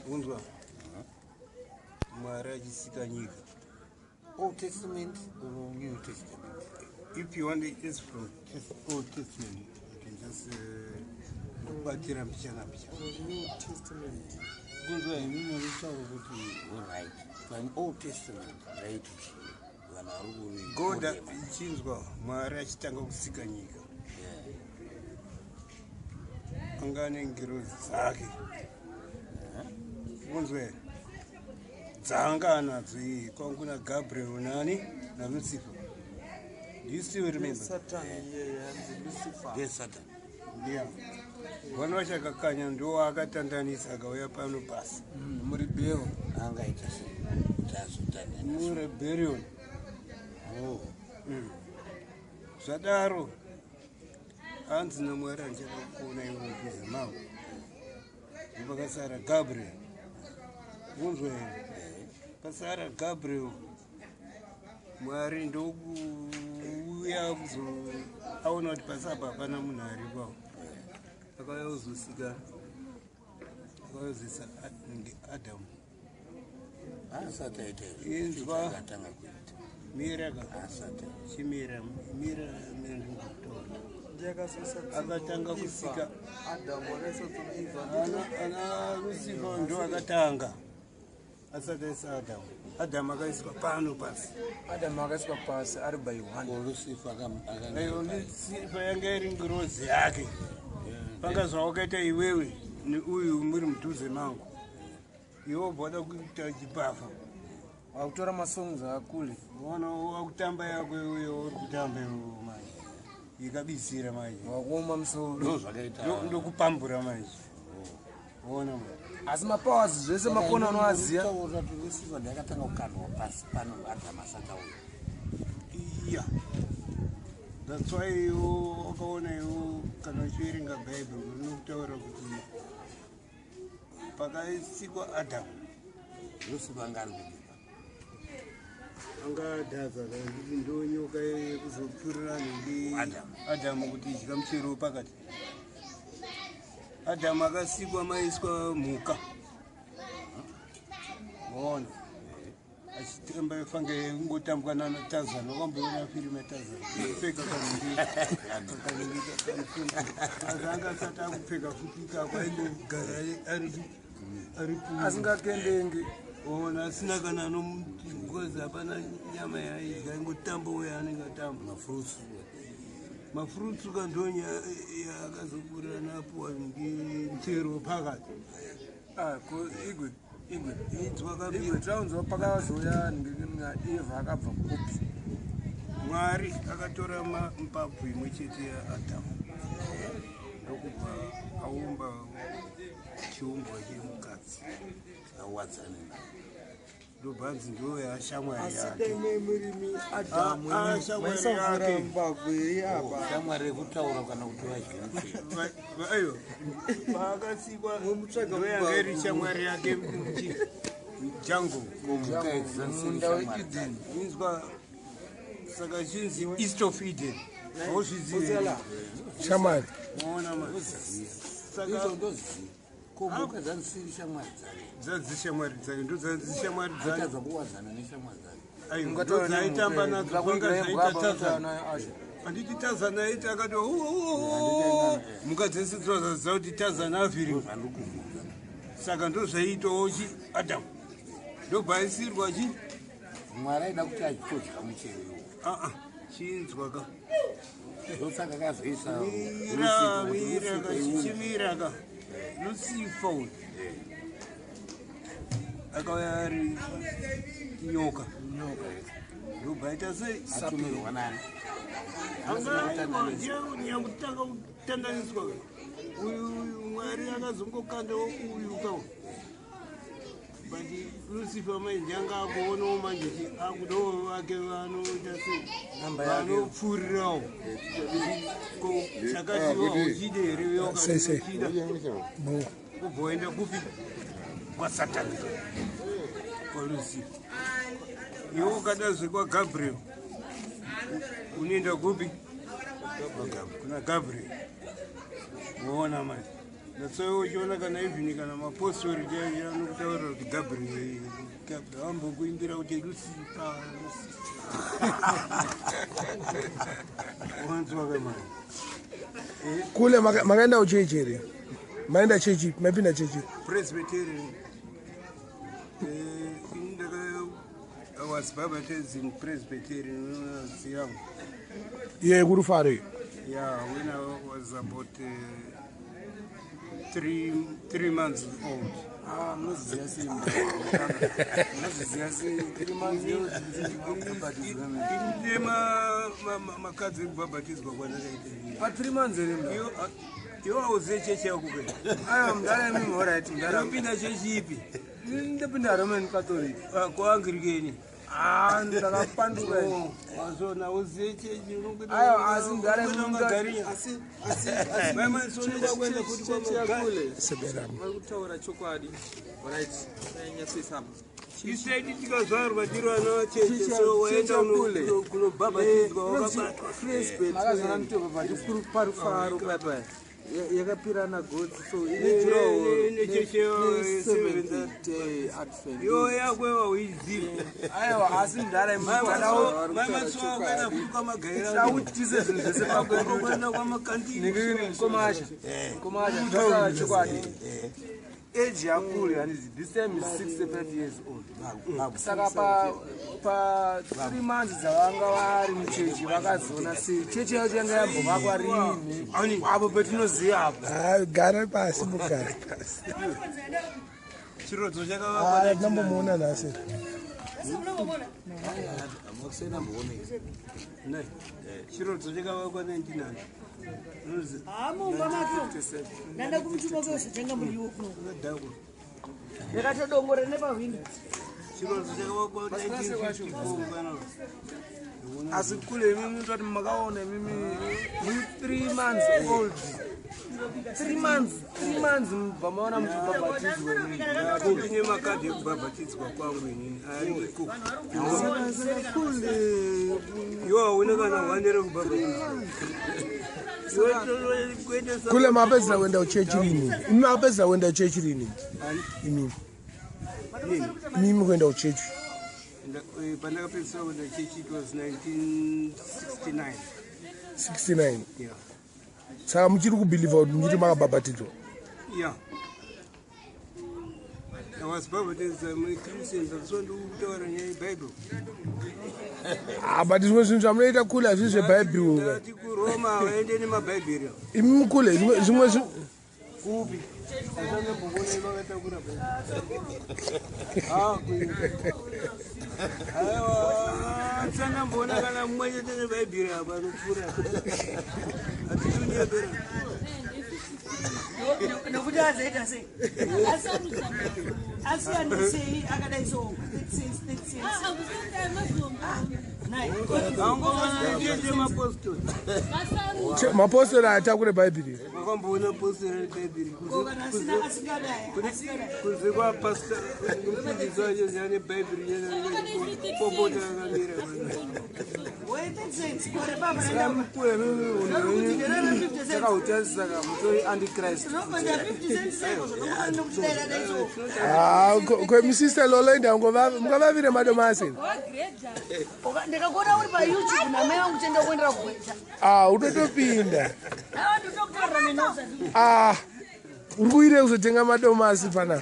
Unzwa Mwari achisika nyika. Old Testament or New Testament? If you want it, it's from Old Testament. You can just kubatira mbichana mbichana. New Testament. Kunzwa imi murikutaura kuti alright, but Old Testament raiti chii? Vanhu vari kuri God kurema. ichinzwa Mwari achitanga kusika nyika. Anga ane ngirozi dzake. Unzwa here? Dzaanga anadzo iye kwangu na Gabriel nani naLucifer. Do you still remember? Satan iyeye hanzi Lucifer. Ndiye Satan. Yeah. Vana vachakakanya ndo akatandanisa akauya pano pasi. Murebel. Angaita sei kuti azotandanisa? Murebellion. Oh. Zvadaro hanzi naMwari handichada kuona iwe mudhuze mavo. Ndopakasara Gabriel. Unzwa here? Pasara Gabriel. Mwari ndokuuya kuzo aona kuti pasi apa hapana munhu aripo. Akauya kuzosika akauya kuzoisa Adamu. Asati aita izvo. Inzwa. Akatanga kuita. Mira ka. Asati. Chimira, mira, mira ndikutora. Ndiye akazoisa tsono Akatanga Eva. kusika. Adamu akaisa tsono Eva. Ana Lucifer ndo akatanga asati aisa Adamu. Adamu akaiswa pano pasi. Adamu akaiswa pasi ari by one. Ko Lucifer Aiwa, akanga Lucifer yanga iri ngirozi yake. Panga zvawakaita iwewe neuyu muri mudhuze mangu. Iwe wobva wada kuita chibhafa. Wakutora masongs akule. Waona wakutamba yako iwe uri kutamba iwe manje. Ikabisira manje. Wakuoma musoro. ndo zvakaita. Ndokupambura manje. Waona manje. Asi mapowers zvese makona unoaziya. Taura kuti Lucifer ndiye akatanga kukandwa pasi pano Adamu asati auya. Yeah. That's why iwo wakaona iwo kana uchiverenga Bible rinokutaura kuti pakasikwa Adamu Lucifer anga ari kudipa. anga adhaza kana kuti ndo nyoka yekuzopfurira nhingi Adamu. Adamu kuti idya muchero wepakati. Adamu akasikwa maiswa mhuka. Waona? Achitamba fange kungotambwa nana Tarzan, wakamboona firimu yaTarzan. Kupfeka kanhingi kanhingi kanhingi. Anga asati akupfeka futi ikako aingogara ari ari Asingakendenge. Ona asina kana anomuti hapana nyama yaidya ingotamba uyo anenge atamba. Mafruits. Mafruits kandonya yakazoburira napuwa ngemuchero pakati. Ah, ko igwe. Igwe. Inzwa Igwe kabira. taunzwa pakazouya nhingi Eva akabva kupi. Mwari akatora mbabvu imwe chete yaAdhamu ndokubva aumba chiumbwa chemukadzi. Awadzane naye. Ndobva anzi ndo yashamwari Asi yake. dai mai murimi Adamu Ah, ah, shamwari maisavhura yake. mbabvu iri apa. Shamwari yekutaura kana kuti vadye muchero. Aiwa, paakasikwa Vomutsvaga ndo yanga iri mubhabhu. shamwari yake mujango. Ko mhuka idzi dzasiri Munda shamwari weEden. dzake. Inzwa saka chinzi East of Eden. Hauzvizivi. Osela. Shamwari. Waona manje. Saka Izvo ndoziva. Ko mhuka dzasiri shamwari dzake. dzadzishamwari dzake ndo dzadzishamwari dzake. Atadza kuwadzana neshamwari dzake. Aiwa, ndo Ungataura dzaitamba nemhuka nadzo here. kwanga Ndakuigira dzaita imbwa apa Tarzan. unotaura nayo Asha. Handiti Tarzan aiti akati "Oh, mhuka dzese dzozaziva kuti Tarzan avhiri. Zvandiri kubvunza. Saka ndo zvaiitawo chi Adamu. Ndobva aisirwa chi Mwari aida kuti achitodya muchero iwo. aa chinzwa ka. Ndosaka akazoisa Mira, Lucifer kuti mira ka, Lucifer iwe. chimira ka. Lucifer uyu akauya ari nyoka. Nyoka. Ndobva aita sei? Atumirwa nani? Nyakutanga kutandaniswa uyu uyu Mwari akazongokandawo uyu ka. But Lucifer manje anga akuonawo manje chi akudawo vake vanoita sei Namba yake. vanopfuurirawo. Ko chakati wauchide here Sei, sei. uchida No. ubva waenda kupi kwaSatani kwaLucifer. Iwe ukada zvekwaGabriel unoenda kupi? Kuna Gabriel. Woona manje. That's why uchiona kana even kana mapostori anokutaurira kuti Gabriel vambokuimbira kuti Lucifer, wanzwa kamani. Kule makaenda kuchechi here? Maenda chechi, maipinda chechi? Presbyterian. I was baptized in Presbyterian when I was young. Ye kurufare. Yeah, when I was about 3 months old. Ah, munoziziya sei? Munoziziya sei? 3 months kubhabhatidzwa. Ine makadzi ekubhabhatidzwa kwandakaita. Pa 3 months here mnda? Iwe hauziye chechi yako kwena. Aiwa mndara imi alright mndara. Unopinda chechi ipi? Ndopinda Roman Catholic. KuAnglican. Ah, ndakapanduka. Wazona uziye chechi unongoita. Aiwa asi mndara imi unongagarinya. asi Maimasonoda kuenda futi kwamagari. Seberamo. Vari kutaura chokwadi. Right. Nyatsoisa apa. Isaidi tikazvarwa tiri vana vacheche, so waenda kunobhabhatidzwa wakabatwa. Makazona mutobhabhati Parufaro papa. Yakapirana gotsi so Ne- ine ne- ne- cheche ne seventh. Seventh Day Advent. Iwo yakwewa uizive. Aiwa asi mndara imi Maimatsoa kuenda futi kwamagaira. tautise zvinhu zvese pakombiyuta. Kuenda kwamakandini. Nikomasha. Komasha ndataura chokwadi. Age yakule handizi this time is 65 years old. Saka pa 3 months dzavanga vari muchechi vakazoona sei chechi yacho yanga yambovakwa rini apo petinoziva apo. Ah, gara pasi, mugare pasi. Chirodzo Ah, chakavakwa. tinambomuona nhasi. Chirodzo chakavakwa 1900. Mumba macho ndanda kumutuma kuyozotenga muriwo kuno Akadhakwa. ndakatodongora nepahwindo. Chirodzo chakavakwa 1954 kana. Asi kule imimi mutati makaona imimi muri 3 months old. 3 months, 3 months mubva maona muchibhabhatidzwa imimi. Ndine makadhi ekubhabhatidzwa kwangu inini ariko. Saka kule Iwo hauna kana hwane rekubhabhatidzwa. Iwe Kule mapedzera kuenda kuchechi rini? Imi makapedzera kuenda kuchechi rini? Imimi. Imimi kuenda kuchechi. Pandakapedzisira kuenda chechi it was 1969. 69. Yeah. Saka muchiri kubhilivha kuti muchiti makabhabhatidzwa? Yeah. I was baptized, I'm a Christian, that's why ndikutaura nyaya yeBible. Ah, but zvimwe zvinhu zvamunoita kule hazvisi zvebhaibheri. Ndati kuRoma vaende nemabhaibheri. Imi kule zvimwe Kupi? Asangambokuonai vakatakura Bhaibheri. Ah, aiwa, asangamboona kana mumwe chete nebhaibheri apa anopfuura. Hatikunyepera. Nokuti azoita sei asiyanisei akadai so 36 Angoona cheche mapostori. Mapostori haatakure bhaibheri. Vakamboona postori rebhaibheri kana asingadai asingadai. Kunze kwapasta mufundisi wacho ane bhaibheri popota akamira. We30 cents gore baba renda kule imimi unhu wenyu takautarisa ka mutori antichrist. Tinobvunza 50 cents seko zvinokufanira kuti dai radai so. Ah, kwemisista lolo inda mungavavire madomasi. Ndikakuona uri paYouTube namai vangu tenda kuendera kugweta. Ah, utotopinda. Aiwa ndinokutarira nenoza. Ah, uri kuire kuzotenga madomasi pana.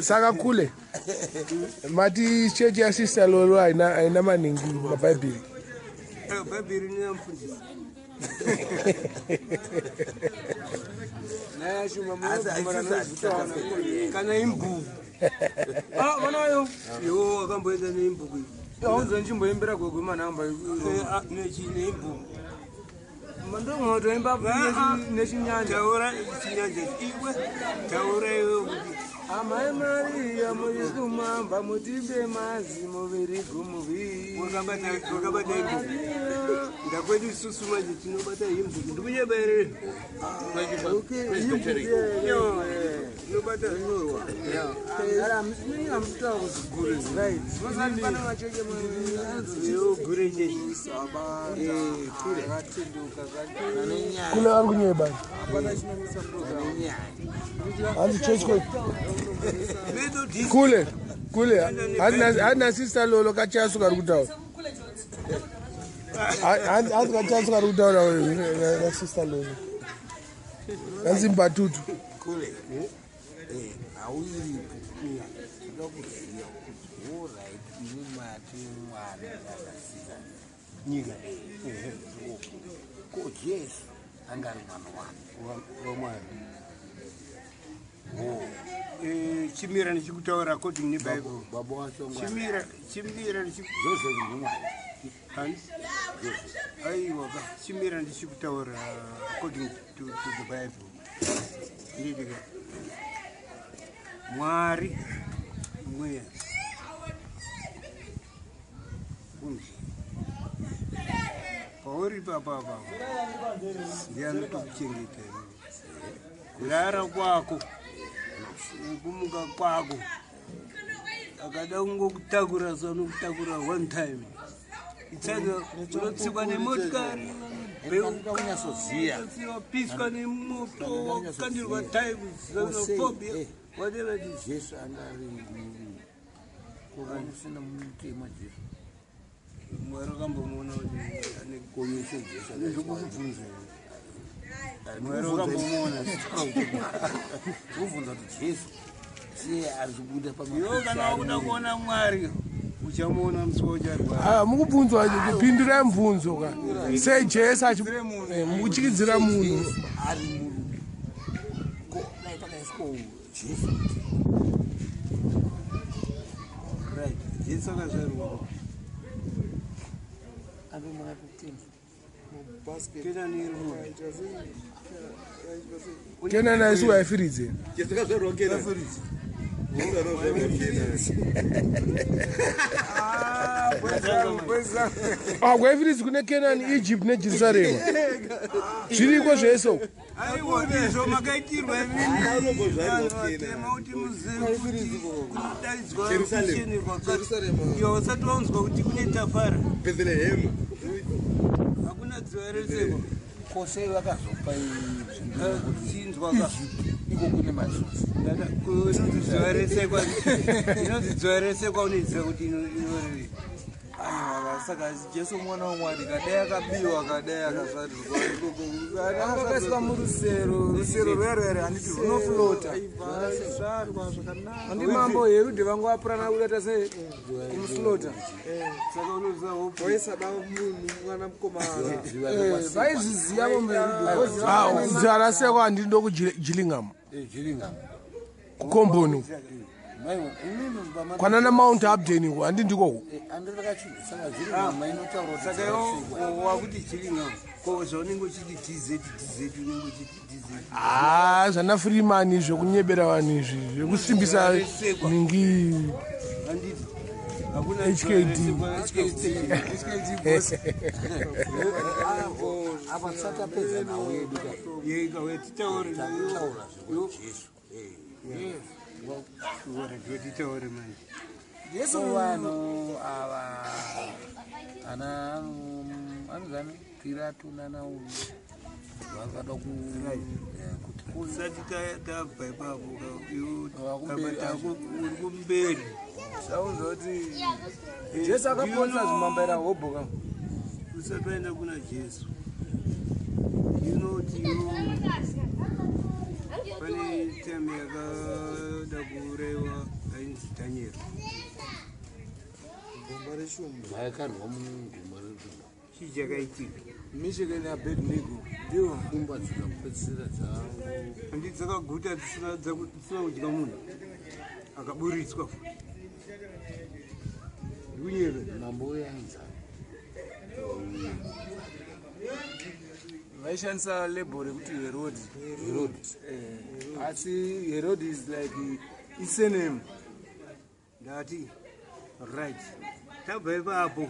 Saka kule mati chechi yasista Lolo haina maningi mabhaibheri. Bhaibheri nina mufundisi. Naye ashuma munobvumana nozvitaura kule. Kana imbhuku. Ah, vanayo. Iwo wakamboenda neimbhuku iyi. Aunza nchimboimbira gwegwe manhamba. Neimbuku. Mandongotoimba nechinyanja. Taura chinyanja iwe, taura iwe kuti Amai Mariya muri kumamba mutimbe mazi muviri gumuvi. Wakabata imbuku. Ndakwedu isusu manje tinobata himbook. Ndikunyeba here? Tinobata gure chechi. Kule vari kunyeba. Hanzi chechi Methodist. kule kule handina sister Lolo kachasu kari kutaura. Hanzi kachasu kari kutaura na sister Lolo. Hanzi mbatutu. Kule hauiripo toda kuziva kuti alright, imi mati Mwari akasika Nyika ko Jesu anga ari mwana wani? WaMwari. Chimira ndichikutaura according neBible. Baba wacho ngwani? Chimira, chimira. Joseph ndimwari? Hani? Aiwa ka, chimira ndichikutaura according to the Bible. Ndidika Mwari mweya unzi pauri papapa ndiye anotokuchengeta iwe. Kurara kwako nekumuka kwako, akada kungokutakura sanokutakura one time. Itsaga unotsikwa nemotikari. Ndinoda kunyatsoziva. Piswa nemoto, wakandirwa time, xenophobia, whatever it is. Jesu anga ari munhu ko usina mutema Jesu? Mwari akambomuona kuti ane Koyese Jesu? Ndikukubvunza, Mwari wakambomuona? Kubvunza kuti Jesu siye ari kubuda. Iwe kana wakuda kuona Mwari, uchamuona musi waucharwara. Ah, mukubvunzwa, kupindurai mubvunzo ka. Sei Jesu mukuchikidzira munhu? Ari murume ko dai pakaiswa Jesu? Right, Jesu akazvarwa Ave mwana kutema. Kenani iri mupi? Kenani aisi waifiridze. Jesu akazvarwa Kenani. Jesu anozvarwa Kenani. Ah, kwaifiridzi kune Kenani, Egypt neJerusarema. Zviriko zvese uko. Aiwa, izvo makaitirwa. Anombozvarwa Kenani. Vatema kuti muzive kuti kunodaidzwa Jerusalem. kushenerwa. Iwe usati waunzwa kuti kune tafara. Bethlehem. Hakuna dziva reseko. Kosei vakazopa? Chinzwa ka. Iko kune matsotsi. Inonzi dziva resekwa, inonzi dziva resekwa, unoiziva kuti inorevei? Aiwa, saka Jesu mwana waMwari kadai akabiwa, kadai akazvarirwa ikoko. Akaiswa murusero, rusero rwerwere handiti runoflota? Zvarwa zvakanaka. Handi mambo Herudhe vangu vapurana kudaita sei kumuslota? Saka unoziva hope. Waisada munhu mwana mukomana. Vaizviziva mambo Herudhe. Ah, dziva rasekwa handiri ndokuJillingham. Jiringam. Kukomboni. Imimi. Kwanana Mount Hampden uko, handi ndikoko? Saka Jiringam inotaura kuti Saka iwo wakuti Chiringa ko zvaunenge uchiti dz dz, unenge uchiti dz. Ah, zvana Freeman zvekunyebera vanhu izvi zvekusimbisa ningi. Handiti hakuna HKD. dziva resekwa. Apa tisati tapedza nhau yedu kai. Yega wetitaure. Takutaura zvekuti Jesu. Titaure manje. Jesu. Vanhu ava ana anozani Pirato nana uyu vakada kuti Usati tabva ipapo, Wakumberi. uri kumberi. Zvaunza kuti Jesu akaponesa zvimambaira hobho ka. Usati waenda kuna Jesu, inoti pane time yakada kuurayiwa ainzi Dhanieri. Gomba reshumba. Vaikarwa mugomba reshumba. Chii chakaitika? Misheke naAbednego ndiwo. Shumba dzikapedzisira dzangu. Handi dzakaguta dzisina kudya munhu akaburitswa futi? Ndikunyeve? Mambo uyo ainzani? Vaishandisa label rekuti Herod. Herod. Asi Herod is like isename. Ndati right, tabva ipapo.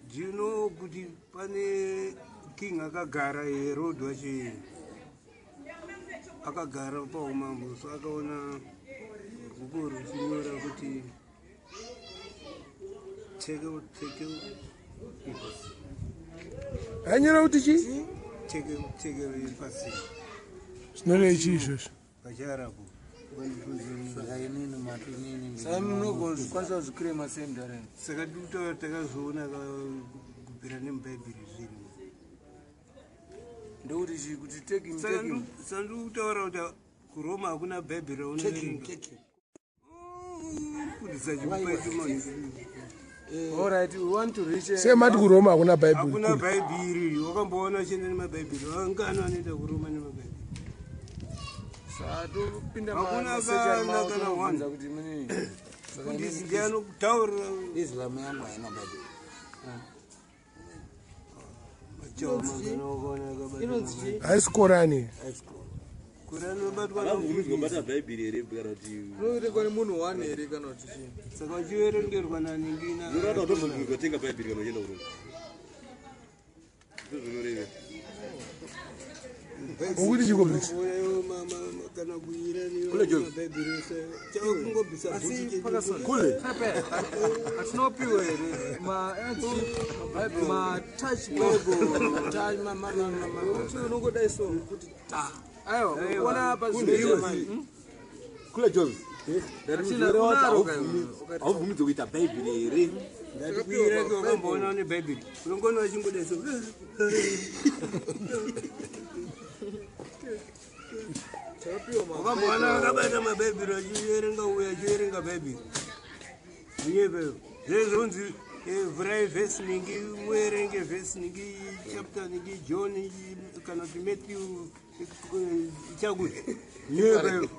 Do you know kuti pane king akagara Herod wacho akagara paumambo, so akaona bhuku richinyora kuti tekel tekel ipasi. Anyora kuti chii? Tekel tekel ipasi. Zvinorei chii izvozvo? Pachiarabu. Saka inini mati inini Saka munogokwanisa kuzvikurema sei mudhareni? Saka tikutaura takazoona kubvira nemubhaibheri zvirimo. Ndokuti chii kuti take him, Saka take him. Saka ndikutaura kuti kuRoma hakuna bhaibheri raunoverenga. Kudisa chimupaito. All right, we want to reach a- Sei mati kuRoma hakuna bhaibheri? Hakuna bhaibheri. Wakamboona uchienda nemabhaibheri? Vangani vanoenda kuRoma nemabhaibheri? Saka topinda Hakuna masechari kana- mavo kana tonobvunza one. kuti mune Mufundisi ndiye anokutaurira. Islam yangu haina bhaibheri. Inonzi chii? Haisi Korani. Korani unobatwa Havabvumidzwi kubata bhaibheri here kana kuti Unoverengwa nemunhu one here kana kuti chii? Saka uchiverengerwa naningina. Unorata kutobvumidzwa kutenga bhaibheri kana uchienda kuRoma. Ndozvinoreva. Ukuti chiko please? Kana kuira Kule Jozi. mabhaibheri ese kungobvisa Asi pakasona. Kule. Hatinopiwa here matouch bible? Kuti unongodai so kuti ta. Aiwa, ona pazvinoita. Kule Jozi. Hatina- unaro ka iwe, ukati- Haubvumidzwi kuita bhaibheri here? Ndati kuira wakamboona une bhaibheri unongona uchingoda so. Takapiwa ma Wakamboona akabata mabhaibheri achiverenga uyo achiverenga bhaibheri unyepeyo zvezvonzi vhurai vhesi ningi muerenge vhesi ningi chapter ningi John kana kuti Matthew chakuti nyepeyo.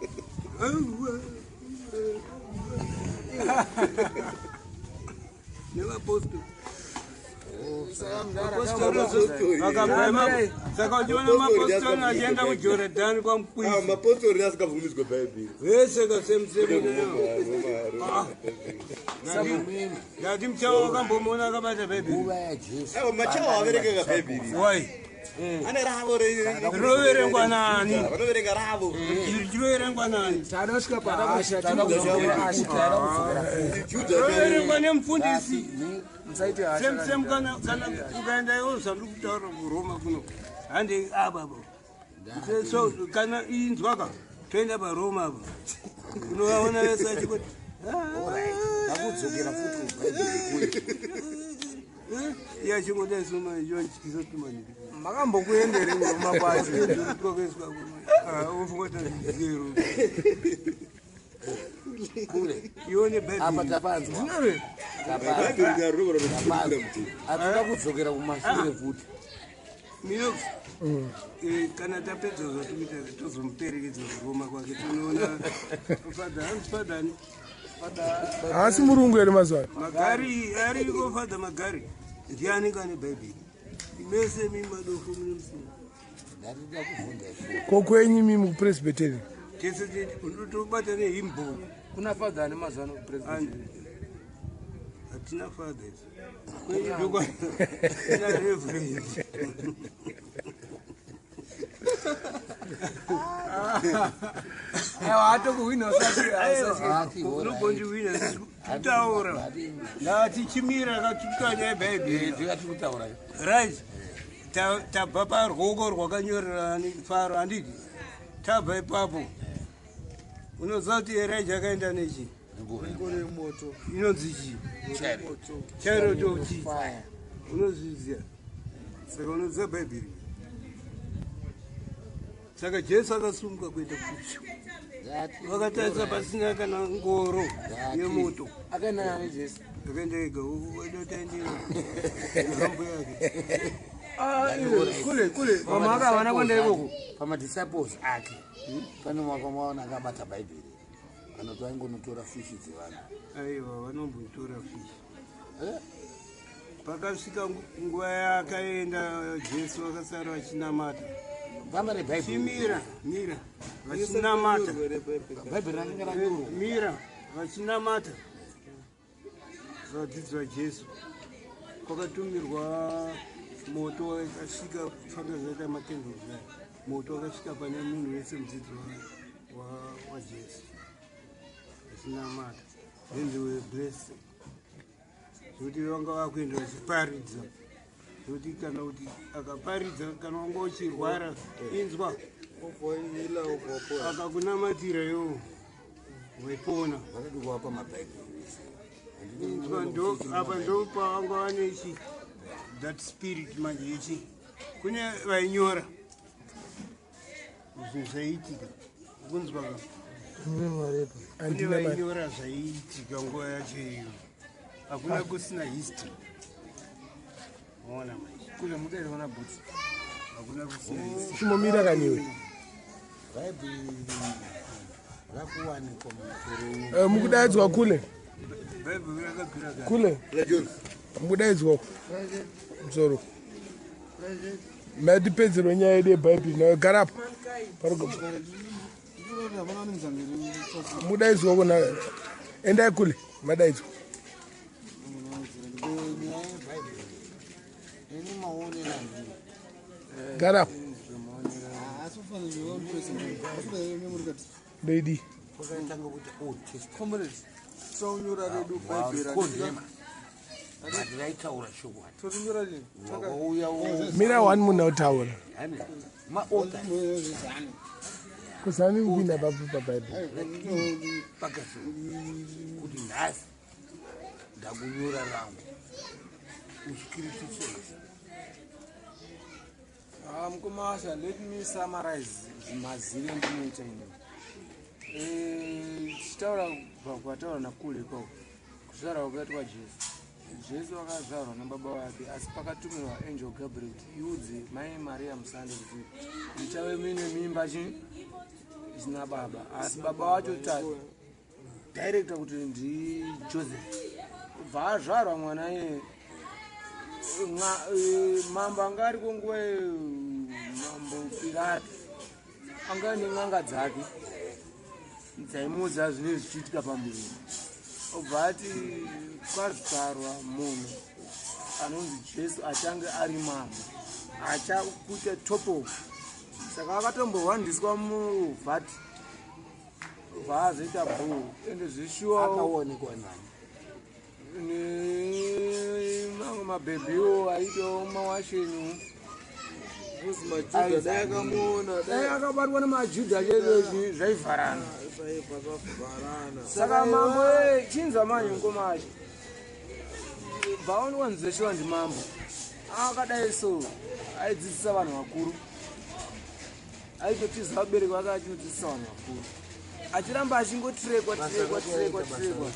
Nevapostori saka uchiona mapostori achienda kuJorodhani kwamukwisi. Mapostori asingabvumidzwe bhaibheri. Vese kasemusemu. Ndati muchawa wakambomuona akabata bhaibheri? Nguva yaJesu. Aiwa, machawa averenga bhaibheri. Wai. Ane ravo Rinoverengwa nani? Vanoverenga ravo. Richiverengwa nani? Tanosvika pahasha, tinokudzokera hasha. Rinoverengwa nemufundisi. Musaite hasha. Semusemu kana ukaenda iwo zvandiri kutaura kuRoma kuno hande ababo so kana inzwaka toenda paRoma apa unovaona vese vachikoti. Ndakudzokera futi kubhaibheri kuye. Iye achingodai soma ichotyisa tumaniri. Makambokuendere kuroma kwacho? Zero. Kule. Ione Apa bhaibheri. tapanzwa. Ndinore. Bhaibheri rinogona kukudzira muti. Hatida kudzokera kumashure futi. Minox, kana tapedza zvatikuita tozomuperekedza kuRoma kwake tinoona fadha hanzi fadhani. Haasi murungu here mazuva ano? Magari ariko fadha magari ndiani kane bhaibheri mese mi madofo mune musina. Ndatida kubvunza ifu. Ko kwenyu mimi kupresbyterian? Tese tobata nehimbo. Kuna fadha ane mazuva ano kupresident? Hatina fadha isu kwenyu ndokwana reverend. Aiwa, atokuhwina usati. Unogondiwina kutaura ngatichimira katikuta nyaya Ndikati kutaura. Right, tabva parwoko rwakanyorera Faro handiti? Tabva ipapo unoziva kuti Erija akaenda nechi Ngoro yemoto. Inonzi chii? Chariot of chii? Unozviziva saka unoziva bhaibheri. Saka Jesu akasumuka kuenda kucho vakatarisa pasina kana ngoro yemoto. Akaenda nani Jesu? Akaenda ega wadotaendera mihambo yake. Kule kule vamwe akavana kuenda ikoko. Pamadisciples ake pane wakamaona akabata bhaibheri kana kuti aingonotora fishi dzevanhu? Aiwa, vanombotora fishi. Pakasvika nguva yakaenda Jesu vakasara vachinamata. Famba nebhaibheri. Chimira mira vachinamata. Bhaibheri rakanga ranyorwa. Mira vachinamata vadzidzi vaJesu. Kwakatumirwa moto wakasvika, fanga zvaita macandles aya, moto wakasvika pane munhu wese mudzidzi waJesu achinamata. Then they were blessed, zvekuti vanga vakuenda vachiparidza, zvekuti kana kuti akaparidza, kana wanga uchirwara, inzwa, akakunamatira iwo waipona. Vakati kuvapa mabhaibheri. Inzwa, ndo apa ndo pavanga vane chi that spirit manje ichi kune vainyora zvinhu zvaiitika, kunzwa ka, kune Handina mari. vainyora zvaiitika nguva yacho iyo. Hakuna kusina history, maona manje. Kule mudairona bhutsi. Hakuna kusina history. Chimomira kaniwe. Bhaibheri rakuwanikwa mukore. Mukudaidzwa kule. Bhaibheri rakabvira kare. Kule mukudaidzwa musoro, matipedzerwe nyaya yedu yebhaibheri nayo. Garapo, mudaidzwa kuna, endai kule, madaidzwa. Nyaya yebhaibheri, ini maonero andii. Garapo. Ndoidi. Kwakatanga kuti Old Testament. Comrades, taunyora redu bhaibheri. Wakondema, but raitaura chokwadi. Totonyora rini? Wakauya. Mira, one munhu autaura. Maauthors. Kuzani kupinda papo pabhaibheri. Pakasi kuti nhasi ndakunyora rangu uscripture. Ah, mukumasha, let me summarize mazire ndinoita ino. Tichitaura kubva kwataura nakule ikoko, kuzvarwa kwakaitwa Jesu. Jesu akazvarwa nababa vake, asi pakatumirwa angel Gabriel kuti iudze mai Maria musande kuti ndichave mine mimba chi isina baba, asi baba vacho ta director kuti ndiJoseph. Bva azvarwa mwana iye, mambo anga ariko nguva iyo, mambo Pirato, anga ane n'anga dzake dzaimuudza zvinenge zvichiitika pamuviri. Obva ati kwazvarwa munhu anonzi Jesu, achange ari mambo, achakuita top of. Saka akatombohwandiswa muvhati, bva azoita bhuu, ende zvishuwa. Akaonekwa nani? Nemamwe mabhebhiwo aitawo mawasheni. Because maJudha dai akamuona, dai akabatwa nemajudha chete, zvaivharana. Zvaibva zvavharana. Saka mambo chinzwa manje, mukoma acho bvaonekwa nzveshuwa ndimambo akadai, so aidzidzisa vanhu vakuru, aitotiza vabereki vake achinodzidzisa vanhu vakuru, achiramba achingotirekwa tirekwa tirekwa tirekwa.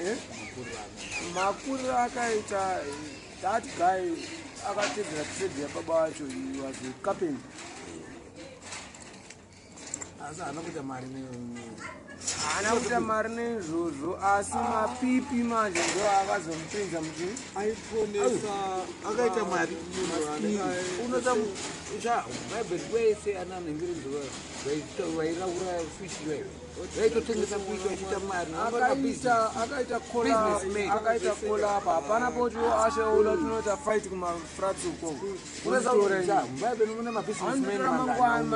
Eh? Makuriro akaita that guy, akatedzera trade yababa wacho. He was a carpenter. Asi haana kuita mari. Haana kuita mari neizvozvo, asi mapipi manje ndo akazomupinza muchi. Aiponesa. Akaita mari. Munhu anenge Unoza bhaibheri wese ananhengeredzo vairaura fishi ivayo, vaitotengesa fishi vachiita mari. Akaita kola. Businessman. Akaita kolapa, hapana poti ashaula tinoita fight kumafrats ukoko. Mubhaibheri mune mabusinessmen mangani?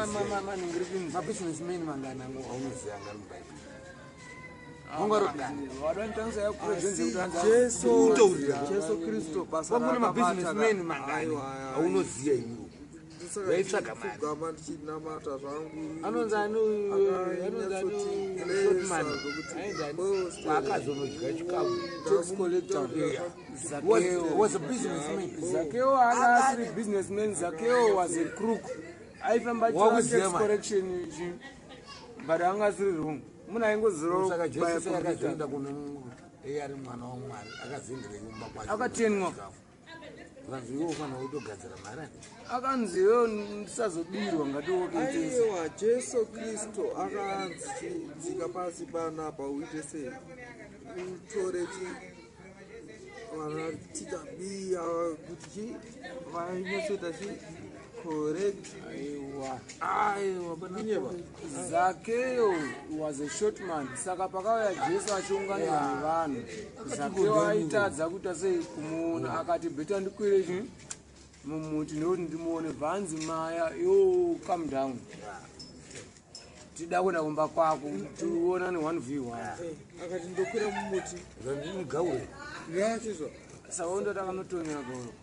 Manhingirikini. Mabusinessmen mangani aunoziva ngari mubhaibheri? Asi Jesu Kristu basa Kwangune mabusinessmen raakabata mangani aiwa, aiwa. aunoziva iwo Saka vaitsvaga mari? ndikupfugama ndichinamata zvangu. Anonzi ani? Anonzi ani? Shortman. Ainzi ani? Paakazonodya chikafu. Tax collector. Was a businessman. Zakeo anga asiri businessman. Zakeo was a crook, aifamba Wakuziva tax mani. correction ichi, but anga asiri wrong, munhu aingozirawo. Saka Jesu sei akazoenda kuno iye ari mwana wamwari? Akazoenderei kumba kwacho? Akatenwa. Vanzi iwe ufanira kutogadzira mari ani? Akanzi iwewo ndisazobirwa, ngatiwoketese. Aiwa, Jesu Kristu akanzi chidzika pasi panapa, uite sei, utore chi vana tichabiya kuti chi vainyatsoita chi correct. Aiwa. Aiwa, Zakeo was a short man. Saka pakauya Jesu achiunganirwa nevanhu, Zakeo aitadza kuita sei kumuona, akati better ndikwire chi mumuti nekuti ndimuone. Bvanzi maya yo, come down, tida kuenda kumba kwako tionane 1v1. Akati ndokwira mumuti. Zvandinigaure. Ngachizvo. Saka undoti akanotonyera gauro.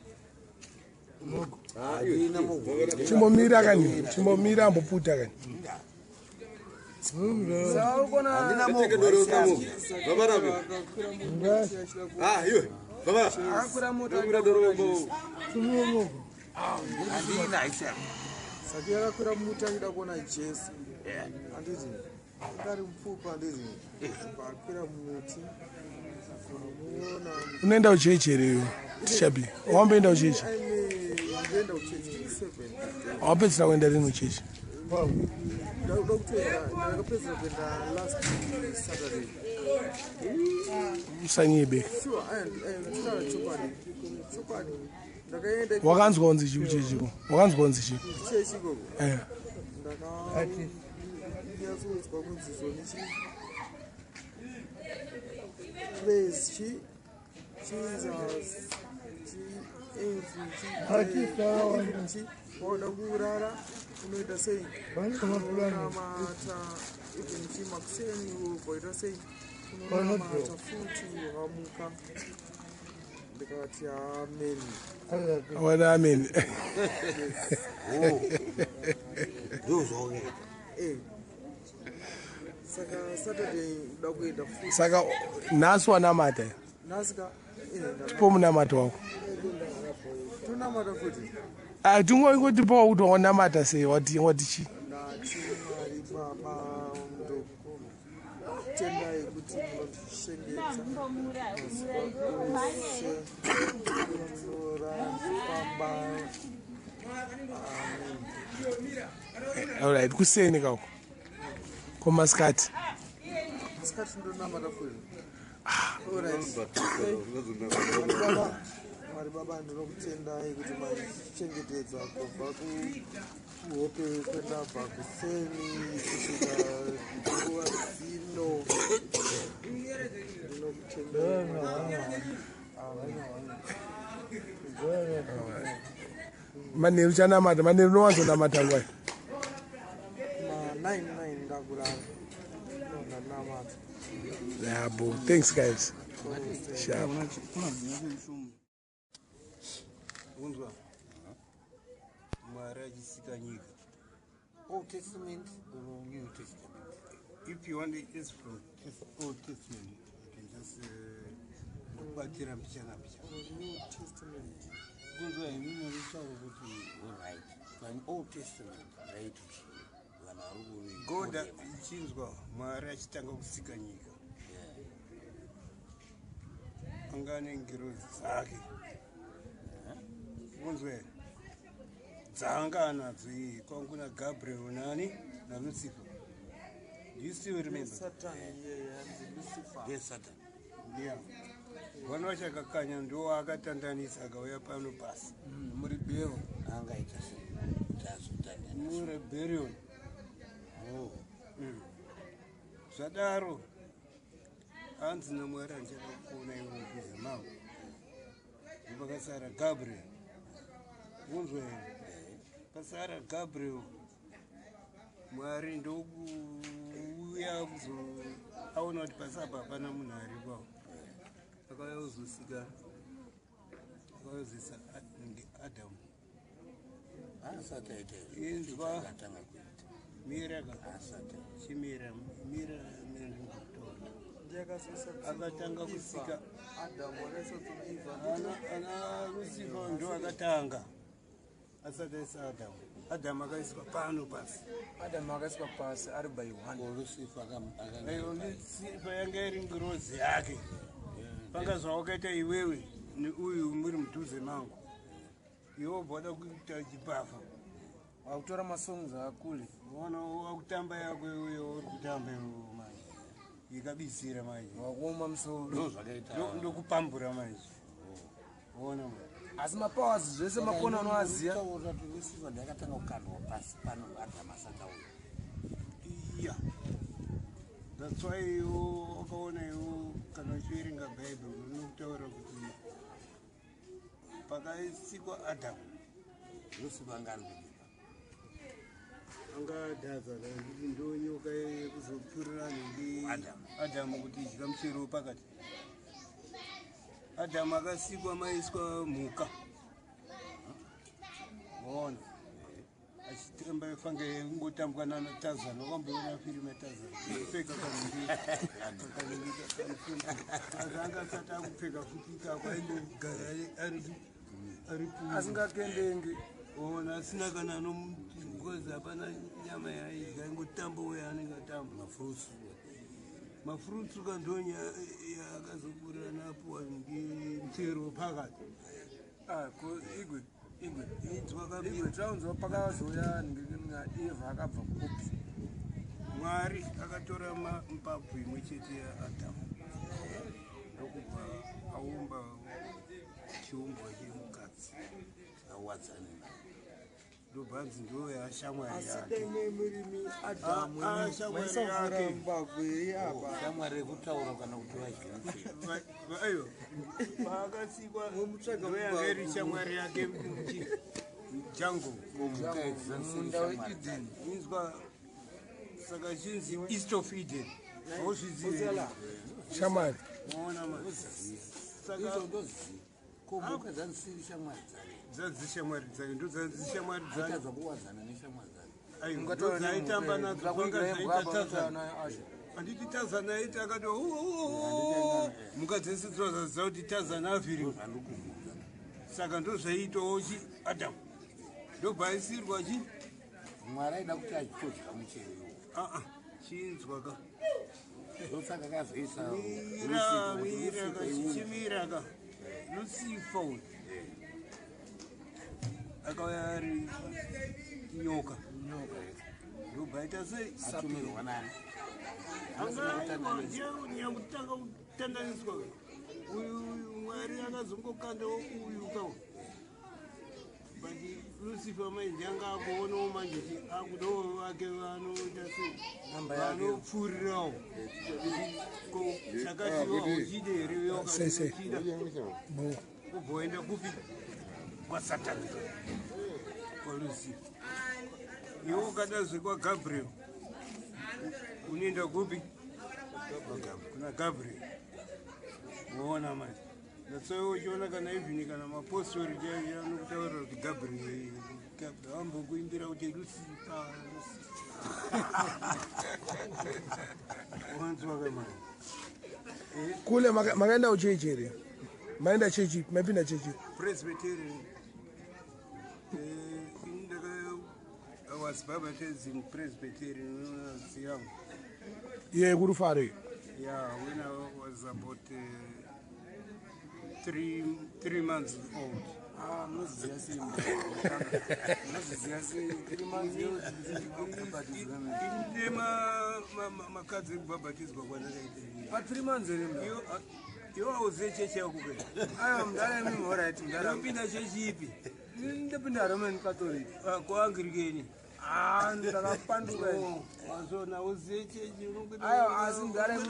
Handina mogo. Chimbomira kani, chimbomira, amboputa kani. Saka urikuona. Handina mogo. Baba Akakwira mumuti achida ku Ah, iwe. Baba. Akakwira mota. Ndokwira doro. Handina haisa. Saka akakwira mumuti achida kuona Jesu, handiti? Angari mupfupi, handiti? Akwira mumuti amuona. Unoenda kuchechi here iwe, Tishabi? Wamboenda kuchechi? Aine ndoenda kuchechi 7. Wapedzisira kuenda rini kuchechi? Ndakuda kutoenda, ndakapedzera kuenda last Saturday. Usanyebe. Sure, nditaura chokwadi, chokwadi, ndakaenda. Wakanzwa kunzi chii kuchechiko? Wakanzwa kunzi chii? Kuchechi ikoko? Eh. Ndakanyatsodzwa kunzi zoni chi praise chi Jesus chi chi chi wauda kurara unoita sei, unonamata even chi makuseni waita sei, unonamata futi wakamuka. Ndikati amen. Wana amen. Ndozvaungaita. Eh. Saka Saturday uda kuenda futi. Saka nhasi wanamata? Nhasi ka Tipo munamato wako. Tonamata futi. Ah, tingotipawo kuti wanamata sei, wati wati chii? Ndati, Mwari Baba, ndokutendai kuti munondichengeta mazuva ose, munorafamba. Amen. Alright, kuseni kako komasikati? Masikati ndonamata futi. Alright. Mwari Baba, Mwari Baba, ndinokutendai kuti mandichengetedza kubva kuhope kwendabva kuseni kusvika nguva dzino. Ndinokutendai Mwari. Amen. Manheru uchanamata? Manheru unowanzonamata ngwai? Ma 9 9 ndakurara, ndanamata. Yabo, thanks guys, sharp. Unzwa, Mwari achisika nyika. Old Testament or New Testament? If you want it is from Old Testament, you can just kubatira mbichana mbichana. New Testament. Kunzwa, imimi mutaura kuti Alright. But Old Testament raiti chii? Vanhu vari God, ichinzwa, Mwari achitanga kusika nyika, anga ane ngirozi dzake, unzwe here, dzaanga anadzo iye. Kwangu kuna Gabriel nani naLucifer. Do you still remember? Satan iyeye hanzi Lucifer. Yes, Satan. Yeah, vana vachakakanya ndo akatandanisa akauya pano pasi. Murebel. Angaita sei kuti azotandanisa? Murebellion. Oh. Zvadaro hanzi naMwari, handichada kuona iwe mubhiza mangu. Ndopakasara Gabriel, unzwa here? Pasara Gabriel, Mwari ndokuuya kuzo aona kuti pasi apa hapana munhu aripawo. Akauya kuzosika, akauya Adamu. Asati aita izvo. Inzwa. Akatanga kuita. Mira ka. Asati. Chimira, mira, mira, ndikutaura. Ndiakazoisa Akatanga kusika. Adamu, akaisa tsono Eva. Ana Lucifer ndo akatanga asati aisa Adamu. Adamu akaiswa pano pasi. Adamu akaiswa pasi ari by one. Ko Lucifer akanga Aiwa, Lucifer yanga iri ngirozi yake. Panga zvawakaita iwewe neuyu muri mudhuze mangu, iwe wobva wada kuita chibhafa. Wakutora masongs akule. Ona wakutamba yako iwe, uri kutamba iwe manje, ikabisira manje. Wakuoma musoro. Ndo zvakaita. Ndokupambura manje, ona manje. Asi mapowers zvese makona unoaziya. Taura kuti Lucifer ndakatanga kukandwa pasi pano Adhamu asati auya. Yeah, that's why iwo wakaona iwo kana uchiverenga Bhaibheri unokutaura kuti pakasikwa Adhamu, Lucifer anga ari kudipa. Anga adhaza kuti ndo nyoka yekuzopfurira nhingi Adhamu. Adhamu kuti idya muchero wepakati. Adhamu akasikwa maiswa mhuka, waona, achitamba fange kungotambwa nana Tazan. Wakamboona firimu yaTazan? Kupfeka kanhingi kanhingi, anga asati akupfeka futi ikako, aingogara ari Asingakendengi. Ona, asina kana because hapana nyama yaidya, ingotambawo yaanenge atamba. Mafruits. Mafruits kandonya akazoburira napuwa ngemuchero pakati. Ah, ko igwe, igwe. Inzwa Igwe. kabira. Taunzwa pakazouya Eva akabva kupi? Mwari akatora mbabvu imwe chete yaAdhamu, ndokubva aumba chiumbwa chemukadzi. Awadzane naye. Ndobva anzi ndo yashamwari Asi yake. dai mai murimi Adhamu, Ah, ah, shamwari maisavhura yake. mbabvu iri apa. Shamwari yekutaura kana kuti vadye muchero? Aiwa, paakasikwa Vomutsvaga ndoyanga iri mubabvu. shamwari yake jango. Mhuka dzisiri Munda shamwari weEden. Inzwa, saka chinzi East of Eden, hauzvizivi? Shamwari. Maona ma saka Idzo ndoziva. Ko mhuka dzandisiri shamwari dzake? Dzadzishamwari dzake, ndo dzadzishamwari dzake. Aitadza kuwadzana neshamwari dzake? Aiwa, ndo dzaitamba nadzo, zvanga zvaita Tazan. Handiti Tazan aiti akati mhuka dzese dzozaziva kuti Tazan avhirika? Zvandiri kubvunza. Saka ndo zvaiitawo chi Adamu, ndobva aisirwa chi Mwari aida kuti achitodya muchero iwo? Aa, chinzwa ka. Ndosaka kazoisa Mira, mira ka, chichimira ka. Lucifer uyu akauya ari nyoka, ndobva aita sei? Atumirwa nani? Nyakutanga kutandaniswa uyu, uyu Mwari akazongokandawo uyu kawo, but Lucifer manje anga akuonawo manje kuti akudawo vake vanoita sei, vanopfuurirawo. Ko chakati hauchide here? Sei, sei. Uchida Bo. ubva waenda kupi? KwaSatani, kwaLucifer. Iwe ukadazve kwaGabriel, unoenda kupi? Kuna Gabriel, uona manje. That's why uchiona kana even kana mapostori anokutaurira kuti Gabriel, vambokuimbira kuti Lucifer, wanzwa kamani? Kule makaenda kuchechi here? Maenda chechi, maipinda chechi? Presbyterian. Ini I was baptized in Presbyterian when I was young. Ye kuRufaro? Yeah, when I was about 3 months old. Ah, munoziziya sei? Munoziziya sei 3 months yobhabhatidzwa? Ine makadzi ekubhabhatidzwa kwandakaita. Pa 3 months here mnda? Iwe hauzive chechi yako pe? Aiwa mudara, imi alright mudara. Unopinda chechi ipi? Ndopinda Roman Catholic. KuAnglican? Ah, ndakapanduka. Wazona, uzive chechi. Aiwa, asi mudara, Asi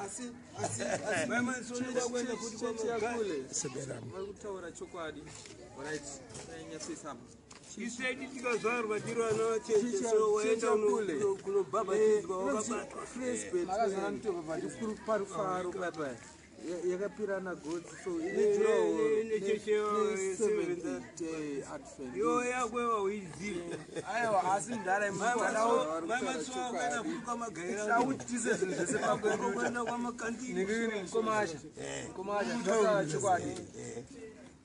asi asi Futi. Chechi yakule Seberamo. vari kutaura chokwadi, right? Ainyatsoisa apa. Isaiti tikazvarwa tiri vana vacheche, so waenda kunobhabhatidzwa wakabatwa. Makazona nditobhabhati PaRufaro papa yakapirana gotsi, so ine Ne chechi Seventh Day Advent. Iwo yakwewa uizive. Aiwa, asi mudara, imi Maimatsoakuenda futi kwamagaira. tautise zvinhu zvese pakombiyuta. Kuenda kwamakandini. Komasha, komasha, taura chokwadi,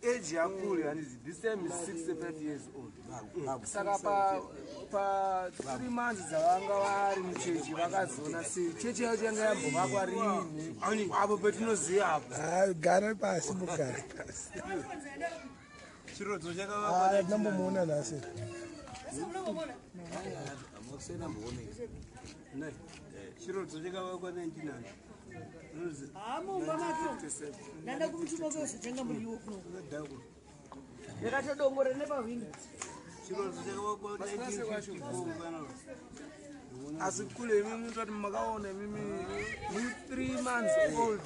age yakule handizi this time is 65 years old. Saka pa 3 months dzavanga vari muchechi, vakazoona sei chechi yacho yanga yambovakwa rini apo petinoziva apo? Ah, gara pasi, mugare pasi. Chirodzo chakavakwa. Ah, tinambomuona nhasi. Chirodzo chakavakwa 1900. Hamumba mato ndanda kumuchuma kwezotenga muriwo kuno. Akadhakwa. Ndakatodongora nepahwindo. Chironzo chakavakwa 1954 kana. Asi kule imimi mutati makaona imimi muri 3 months old,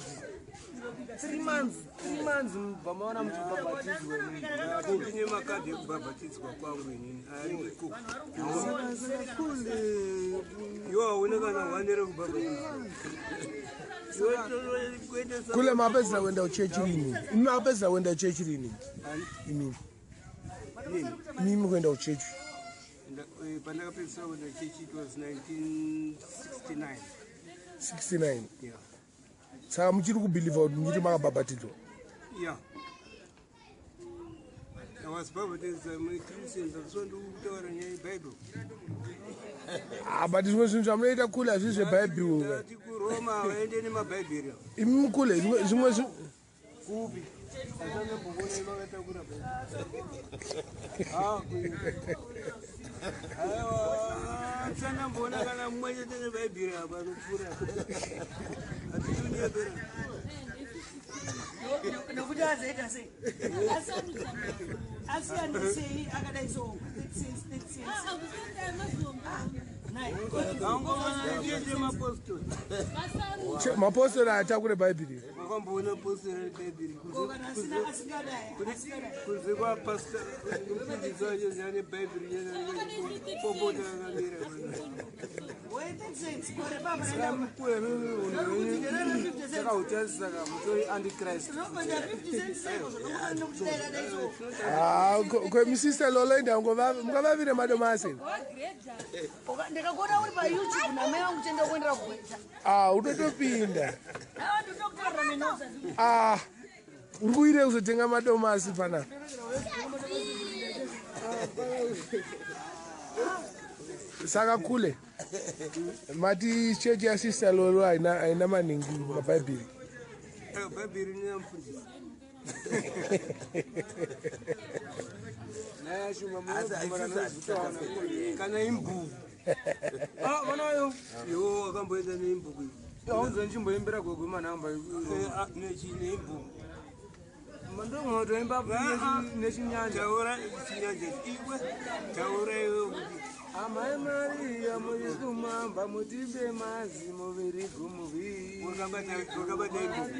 3 months, 3 months, mubva maona muchibhabhatidzwa imimi. Ndine makadhi ekubhabhatidzwa kwangu inini ari ikoko. Saka kule Iwo hauna kana hwane rekubhabhatidzwa. Kule, mapedzisa kuenda kuchechi rini? Imi makapedzisa kuenda kuchechi rini? Imimi, imimi kuenda kuchechi? Pandakapedzisa kuenda chechi, it was 1969. 69? Yeah. Saka muchiri kubhilivha kuti muchiti makabhabhatidzwa? Yeah, I was baptized. I'm a Christian. So ndikutaura nyaya yebhaibheri. Ah, but zvimwe zvinhu zvamunoita kule hazvisi zvebhaibheri. Tati kuRoma vaende nemabhaibheri. Imi kule, zvimwe Kupi? Asanambobona vakatakura bhaibheri. Ah, aiwa, asanamboona kana mumwe chete nebhaibheri apa anopfuura. Hatitonyepera. Nokuti azoita sei? Asiyanisei akadai so 30 cents, 30 cents. Nai. Angomana chete mapostori. Mapostori atakure bhaibheri. Vakamboona postori rebhaibheri? Ko kana asina, asingadai, asingadai. Kunze kwapasta, mufundisi wacho ane bhaibheri popota akamira. We 30 cents gore baba naenda. Kule imimi takautarisa ka mutori antichrist. Tinopanda 50 cents seiko zvinofanira kuti dai dai so. Ah, kwemisista Lolo indango mungavavire madomasi. Ndakakuona uri paYouTube namai vangu tienda kuendera kuGweta. Ah, utotopinda. Aiwa, ndinokutarira nenoza. Ah, uri kuire kuzotenga madomasi pana. Saka kule mati chechi yasista Lolo haina maningi mabhaibheri? Bhaibheri neyamufundisi. Naye Shumba Asi munobvumana isusu nezvitaura. hatitakafe. Kana imbuku. Ah, vanayo. Iwo wakamboenda neimbuku? Aunze nchimboimbira gwegwe manhamba. Neimbuku. Mandongotoimba nechinyanja. Taura chinyanja iwe, taura iwe kuti. Amai Mariya muri kumamba mutibe mazi muviri gumuvi. Wakabata imbuku.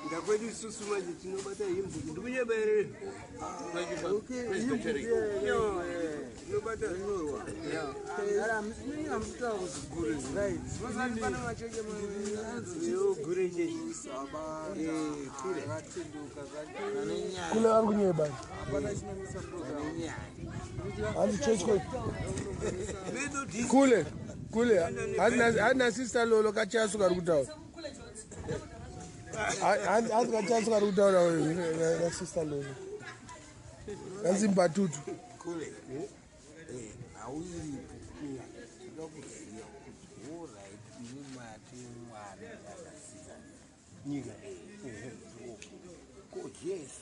Ndakwedu isusu manje tinobata imbuku. Ndikunyeba here? Tinobata. Hamutaura kuzigure, right? Pane macheche. Iwo gure chechi. Akatenduka zvake. Kule vari kunyeba. Hapana chinomisa program. Hanzi chechi Methodist. Kule, kule handina Sister Lolo kachasu kari kutaura. Hanzi kachasu kari kutaura naSister Lolo, hanzi mbatutu. Kule, hauiripo toda kuziva kuti, alright, imi mati Mwari akasika nyika. Ko Jesu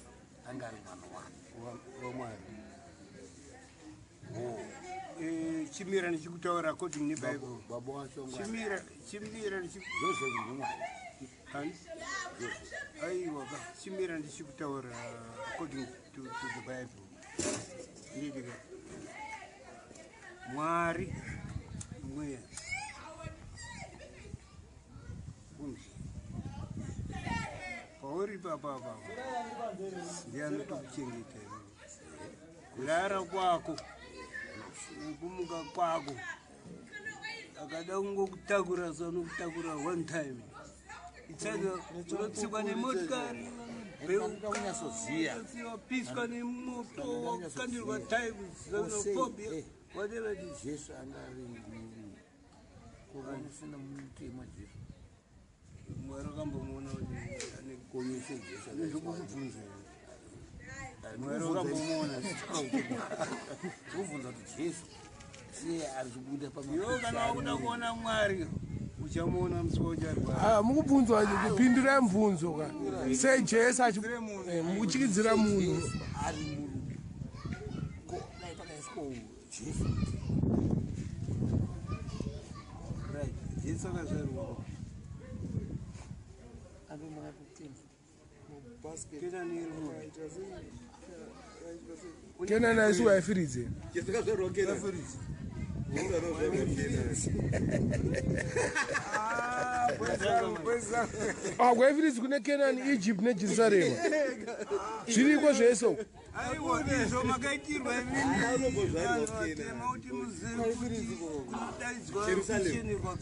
anga ari mwana wani? WaMwari. Chimira ndichikutaura according neBible. Baba wacho? Chimira, chimira ndichi Joseph ndimwari? Hani? Aiwa ka, chimira ndichikutaura according to the Bible. Ndidika Mwari mweya kunzi pauri papapa ndiye anotokuchengeta iwewe. Kurara kwako nekumuka kwako, akada kungokutakura sanokutakura one time. Itsaga unotsikwa nemotikari. Kunyatsoziva. Wapiswa nemoto, wakandirwa time, xenophobia, whatever it is. Jesu anga ari murungu, ko vanosina mutemo Jesu? Mwari akambomuona kuti ane Ko yese Jesu? Ndokukubvunza, Mwari wakambomuona? Kubvunza kuti Jesu siye ari kubuda. Iwe kana wakuda kuona Mwari, uchamuona musi waucharwara. Ah, mukubvunzwa, kupindurai mubvunzo ka. Sei Jesu mukuchikidzira munhu? Ari murungu, ko dai pakaiswa Jesu? Right, Jesu akazvarwa Ando makatotenda. Kenani iri mupi? Kenani haisi kuhaifiridze. Jesu akazvarwa Kenani. Ah, kuhaifiridzi kune Kenani, Egypt neJerusarema. Zviriko zvese uko. Aiwa, izvo makaitirwa iminivatema kuti muzive kuti kunodaidzwa kuchenerwa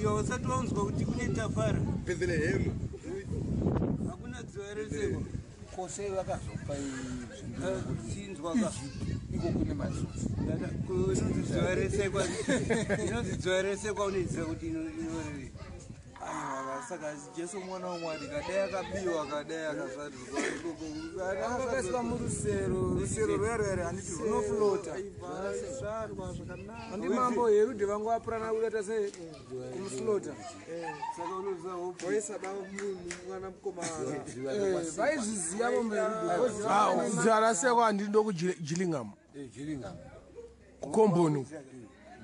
iwa usati waunzwa kuti kune tafara. Bethlehem. Hakuna dziva reseko. Kose vakazopa chinzwa ka iko kune matsotsi. Inonzi dziva resekwa, inonzi dziva resekwa, unoiziva kuti inorevei? Aiwa, saka Jesu mwana waMwari kadai akabiwa, kadai akazvarirwa ikoko. Akaiswa murusero, rusero rwerwere handiti runoflota. Zvarwa zvakanaka. Handi mambo Herudhe vangu vapurana kudaita sei kumuslota. Saka unoziva hope. Waisada munhu mwana mukomana. Vaizviziva mambo Herudhe. Ah, dziva rasekwa handiri ndokuGillingham. Gillingham. Kukomboni.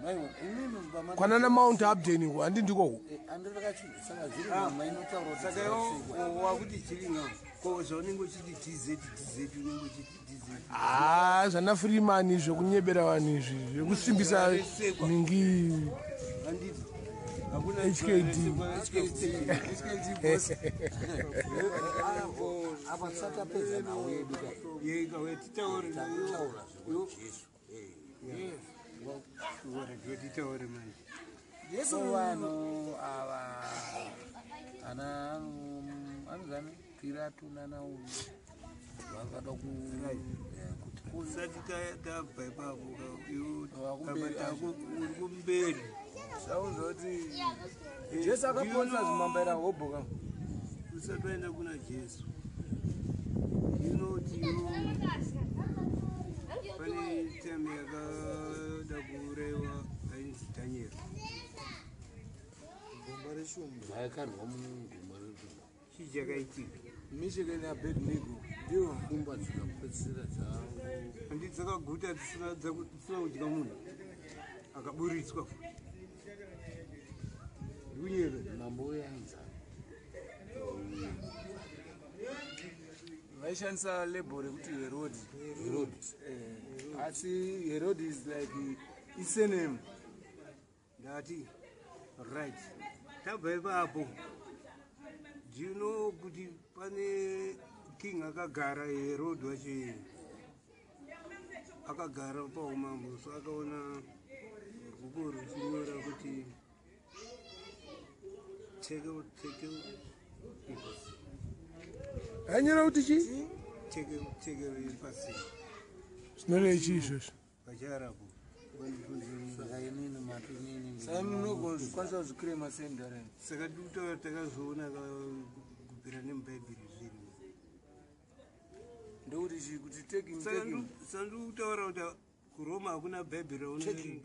Maiona imimi pama Kwanana Mount Hampden uko, handi ndikoko. andirakachi saka Gillingham inotaura kuti Saka dziva resekwa. iwo wakuti Gillingham, ko zvaunenge uchiti DZ, DZ, unenge uchiti DZ. Ah, zvana Freeman zvekunyebera vanhu izvi, zvekusimbisa ningi. Handiti hakuna HKD. HKD boss. Apa tisati tapedza nhau yedu kai. Yeka wetitaure. Takutaura zvekuti Jesu. Wetitaure manje. Jesu Vanhu ava ana anozani Pirato nana uyu vakada kuti Usati tabva ipapo, Wakumberi. uri kumberi. Zvaunzwa kuti Jesu akaponesa zvimambaira hobho ka. Usati waenda kuna Jesu, inoti pane time yakada kuuraiwa ainzi Dhanieri. Gomba reshumba. Vaikarwa mugomba reshumba. Chii chakaitika? Misheke naAbednego ndiwo. Shumba dzikapedzisira dzangu. Handi dzakaguta dzisina kudya munhu akaburitswa futi ndiunyeve. Mambo uyo ainzani? Vaishandisa label rekuti Herod. Herod. Asi Herod is like isename. Ndati right, tabva ipapo. Do you know kuti pane king akagara, Herod wacho akagara paumambo, so akaona bhuku richinyora kuti tekel tekel? Hanyora kuti chii? Tekel tekel pasi. Zvinoreva chii izvozvo? Pacharapo. Saka inini mati inini. Saka munogokwanisa kuzvikrema sendareni. Saka tikutaura takazoona kubvira nemubhaibheri zvirimo. Ndokuti chii kuti taking taking. Saka ndikutaura kuti kuRoma hakuna bhaibheri raunoverenga.